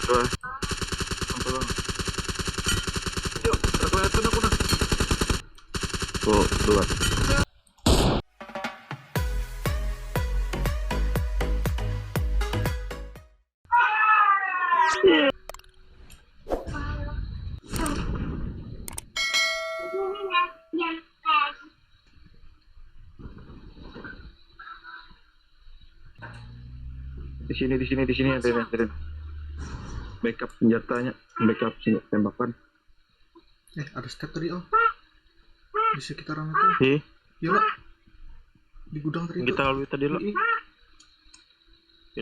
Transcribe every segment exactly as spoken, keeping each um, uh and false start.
Dua. Tolong. Yuk, tak kelihatan aku nah. Tuh, dua. Di sini, di sini, di sini ada yang, ada yang. Backup senjatanya, backup senjata tembakan. Eh, ada step tadi, oh. Di sekitaran itu. Ih, Yola. Di gudang tadi itu. Kita lalui tadi lo. Ih, ih.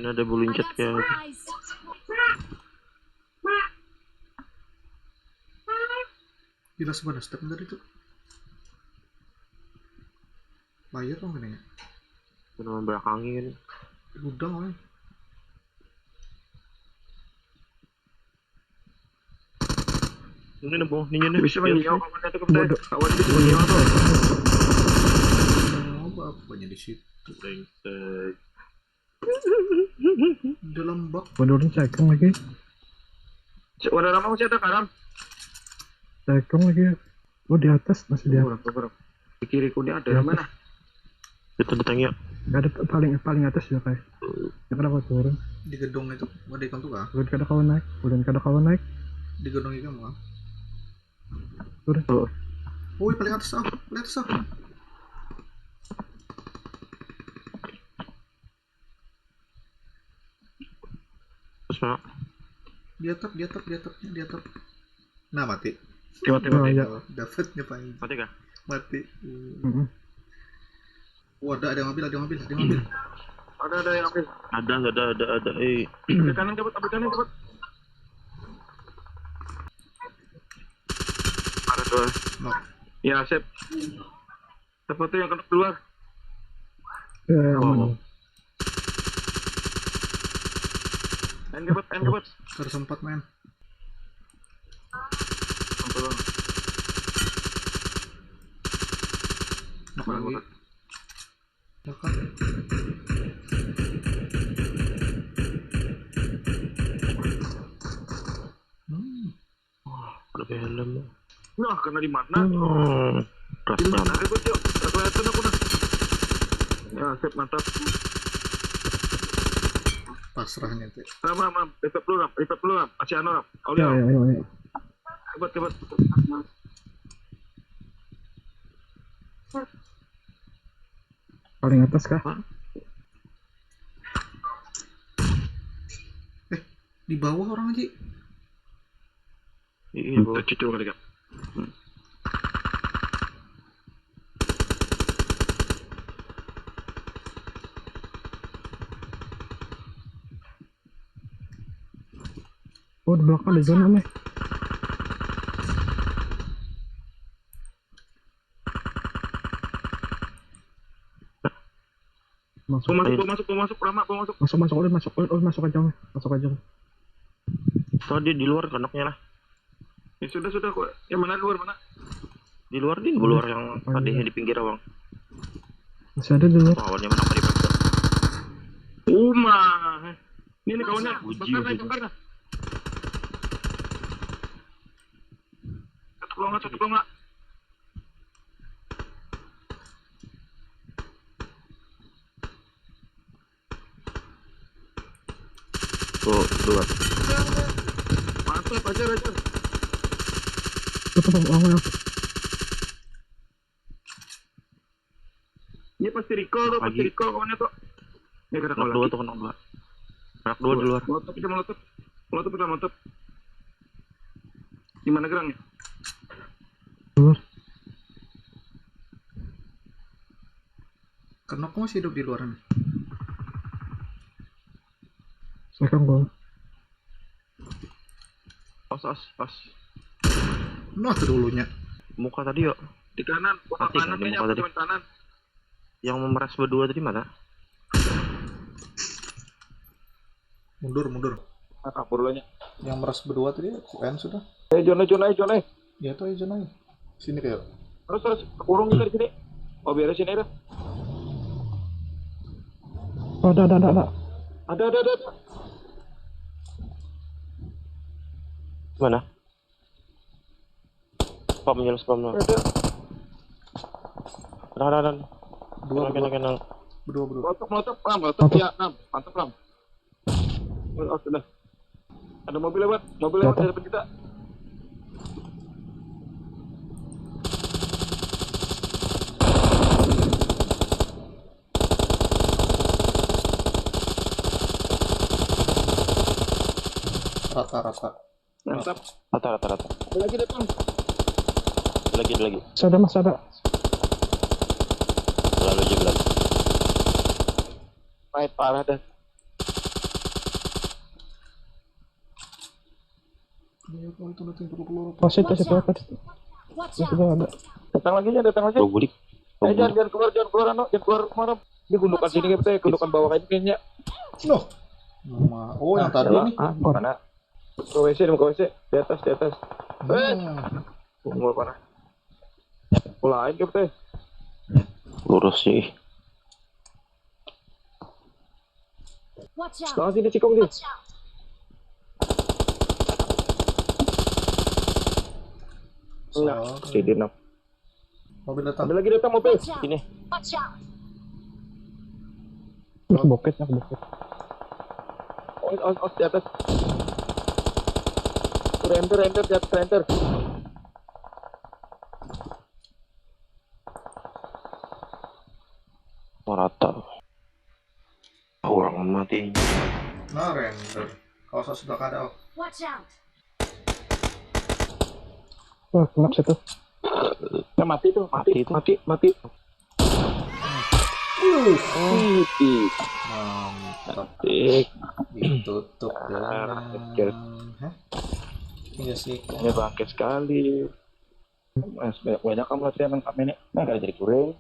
Ini ada bulu incet kayak. Surprise. Gila, sebelah step tadi tuh. Layar dong kayaknya. Kena membelakangi ini. Di gudang, oh. Ini nembong, ini nih. Bisa menyiau kawan itu, kawan. Bodoh. Kawan itu bisa menyiau tuh. Apa apanya di situ? Brengsek. Dalam bak. Menurun cekong lagi. Cek, wadah nama masih ada karam. Cekong lagi. Oh, di atas masih di atas. Kurang, kurang. Di kiriku ini ada. Di atas. Mana? Kita datang yuk. Ada paling, paling atas ya, kayak. Ya, kada kawa turun. Di gedung itu, wadah ikam tuh kah? Bukan kada kawa naik, bukan kada kawa naik. Di gedung ikam kah? Turun. Oh. Woi, paling atas ah, paling atas ah. Terus, Pak? Di atap, di atap, di atap, di atap. Nah, mati. Mati, mati, mati. Oh, iya. Dapatnya paling. Mati kah? Mati. Mm-mm. Wah, ada, ada yang ambil, ada yang ambil, ada yang ambil. Ada, ada yang ambil. Ada, ada, ada, ada. Eh. Ambil kanan, cabut, ambil kanan, cabut. Ada dua. Knock. Ya, sip. Siapa tuh yang kena keluar? Ya, aman. Main kebut, main kebut. Tersempat, men. Tolong. Knock lagi. Knock lagi. Hmm. Wah, ada helm. Nah, kena di mana? Hmm. Di mana? Ada gua, Cok. Tak kelihatan aku nah. Ya, sip, mantap. Pasrah nih, Cok. Ram, ram, ram. Revive dulu, ram. Revive dulu, ram. Masih anu, ram. Aulia. Ya, ya, ya, ya. Cepat, cepat. Paling atas kah? Hah? Eh, di bawah orang, Ji. Iya, hmm, bawah. Cucur kali, Kak. Hmm. Oh, di belakang ada zona nih. Masuk. Mau masuk, mau masuk, mau masuk, Rama, mau masuk. Masuk, masuk, ulun masuk, ulun, ulun masuk aja, ulun. Masuk aja, ulun. Tadi di luar kanaknya lah. Ya sudah, sudah kok. Yang mana, luar mana? Di luar, di luar yang tadi di pinggir awang. Masih ada di luar. Lawannya mana tadi, Pak? Uma. Ini nih kawannya. Uji, bakar nih, uji. Bakar nih. Ceplok nggak, ceplok nggak? Tuh, dua. Mantap, ajar, ajar. Tuh, tuh, tuh, tuh. Ini pasti recall tuh, pasti recall kawannya tuh. Ini kada kawan dua lagi. Tuh, kena dua. Anak dua di luar. Molotoh, kita molotoh. Molotoh, kita molotoh. Di mana gerangnya? Luar. Kenok masih hidup di luar nih. Saya kan gua. Pas, as, pas. Nah, tuh dulunya. Muka tadi, yuk. Di kanan, muka kanan, di muka tadi. Kanan. Yang memeras berdua tadi mana? Mundur, mundur. Ah, kabur lah nya. Yang memeras berdua tadi, Q N sudah. Eh, John, eh, John, eh, John, eh. Ya, tuh, eh, John, eh. Sini, kayak. Terus, terus, kurung kita di sini. Oh, biar sini dah. Ada, ada, ada, ada. Ada, ada, ada, ada. Mana? Spam, nyala spam, no. Ada. Ada, ada, ada. Dua, kenal, berdua. Kenal, kenal. Berdua, berdua. Meletup, meletup, Ram, meletup, ya, Ram. Mantap, Ram. Oh, oh, sudah. Ada mobil lewat, mobil lewat. Jatuh. Di depan kita. Rata-rata. Mantap. Rata, rata, rata. Ada lagi datang. Ada lagi, ada lagi. Sudah, Mas, ada. Lalu aja, Blas. Fight parah dah. Iya, kalau itu nanti perlu keluar. Masih, masih, masih, masih. Watch out! Sudah ada. Datang lagi ya, datang lagi. Bulik. Ayo, jangan, jangan keluar, jangan keluar, anu, jangan keluar, keluar. Di gundukan sini, kita gundukan bawah ini kayaknya. Loh. Nama. Oh, yang tadi nih. Ah, mana? Ke W C, ke W C. Di atas, di atas. Iya. Eh. Tunggu, parah. Lain, Kapten. Lurus sih. Watch out! Nah, sini, Cikong, sini. Watch out! Nah, so, sini, nah. Mobil datang. Ada lagi datang mobil. Watch out! Sini. Watch out! Nak bukit, nak bukit. Os, os, os, di atas. Render, render, di atas, render. Merata. Orang mati. Nah, render. Kalau saya sudah kada, oh. Watch out! Wah, kena situ. Ya, mati tuh, mati, mati, mati. Uh, mantap. Tik. Ditutup. Ah, dengan, hah? Iya sih. Ini bangke sekali. Mas, banyak, banyak kamu latihan nang kami nih. Nah, kada jadi kuring.